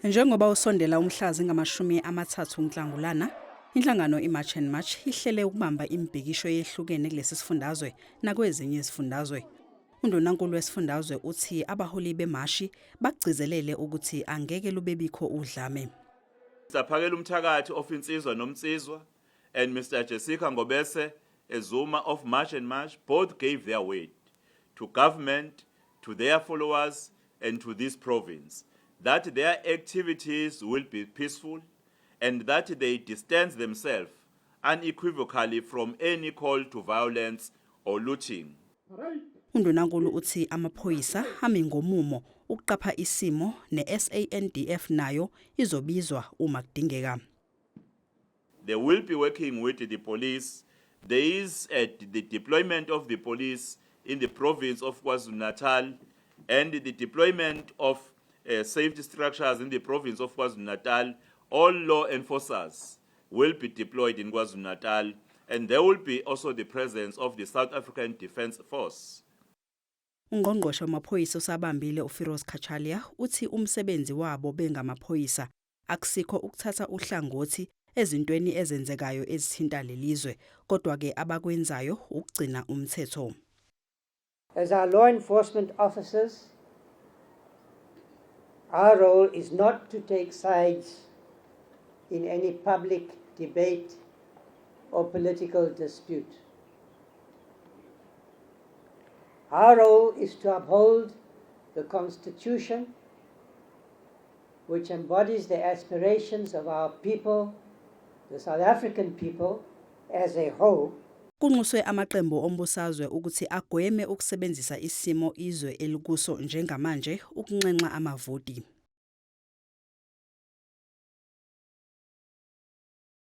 Njengoba usondela umhla zingama-30 Nhlangulana, inhlangano iMarch and March ihlele ukubamba imibhikisho eyehlukene kulesi sifundazwe nakwezinye izifundazwe. Undunankulu wesifundazwe uthi abaholi bemashi bakugcizelele ukuthi angeke lubebikho udlame. Mr Phakelumthakathi of Insizwa Nomnsizwa and Mr Jessica Ngobese Zuma of March and March both gave their word to government, to their followers and to this province that their activities will be peaceful and that they distance themselves unequivocally from any call to violence or looting. Undunankulu uthi amaphoyisa ami ngomumo ukuqapha isimo ne-SANDF nayo izobizwa uma kudingeka. They will be working with the police. There is the deployment of the police in the province of KwaZulu-Natal and the deployment of safety structures in the province of KwaZulu-Natal. All law enforcers will be deployed in KwaZulu-Natal, and there will be also the presence of the South African Defence Force. Ungqongqoshe wamaphoyisa osabambile uFiroz Cachalia uthi umsebenzi wabo bengamaphoyisa akusikho ukuthatha uhlangothi ezintweni ezenzekayo ezithinta lelizwe, kodwa ke abakwenzayo ukugcina umthetho. As our law enforcement officers, our role is not to take sides in any public debate or political dispute. Our role is to uphold the Constitution, which embodies the aspirations of our people, the South African people as a whole. Kunxuswe amaqembu ombusazwe ukuthi agweme ukusebenzisa isimo izwe elikuso njengamanje ukunxenxa amavoti.